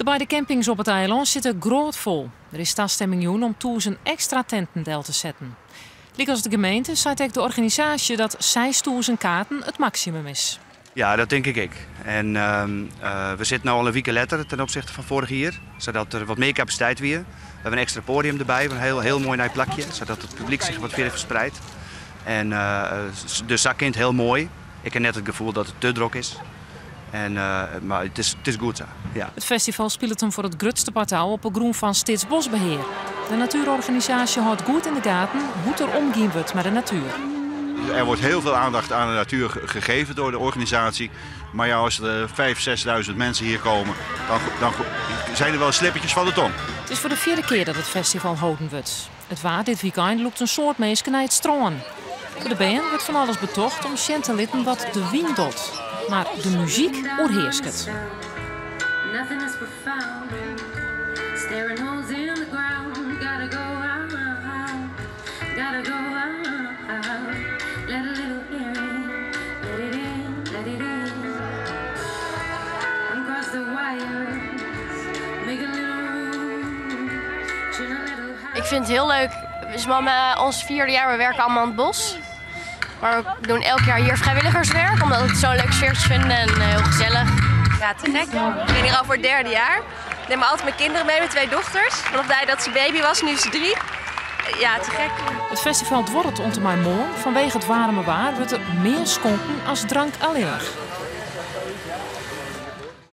De beide campings op it eilân sitte grôtfol. Der is tastimming jûn om 1000 ekstra tinten del te setten. Lykas de gemeente seit ek de organisaasje dat 6000 kaarten it maksimum is. Ja, dat tink ik ek. En we sitte no al in wike letter ten opzichte fan foarich jier, sadat der wat mear kapasiteit wie. We hawwe in ekstra poadium derby, in hiel, hiel moai nij plakje, sadat it publyk sich wat fierder ferspreidt. En dus sa kin it hiel moai. Ik ha net it gefoel dat it te drok is. En, mar it is goed sa. Ja. It festival spilet him foar it grutste part ôf op 'e grûn fan Steatsboskbehear. De natuerorganisaasje hâldt goed yn de gaten hoe't der omgien wurdt mei de natuer. Er wordt heel veel aandacht aan de natuur gegeven door de organisatie. Maar ja, als er 5.000, 6.000 mensen hier komen, dan zijn er wel slippertjes van de tong. It is foar de fjirde kear dat it festival holden wurdt. It waar dit wykein lûkt in soad minsken nei it strân. Foar de bern wurdt fan alles betocht om sjen te litten wat de wyn docht. Mar de muzyk oerhearsket. Nothing is profound. Staring holes in the ground. Gotta go out, gotta go out. Let a little air in, let it in, let it in. Uncross the wires, make a little room. Chin a little high. Ik vind het heel leuk. Het is mama, ons vierde jaar, we werken allemaal aan het bos. Maar we doen elk jaar hier vrijwilligerswerk, omdat we het zo'n leuk sfeertje vinden en heel gezellig. Ja, te gek. Ik ben hier al voor het derde jaar. Ik neem altijd mijn kinderen mee, mijn twee dochters. Vanaf de tijd dat ze baby was, nu is ze 3. Ja, te gek. It festival duorret oant en mei moarn. Fanwege it waarme waar wurdt der mear skonken as drank allinnich.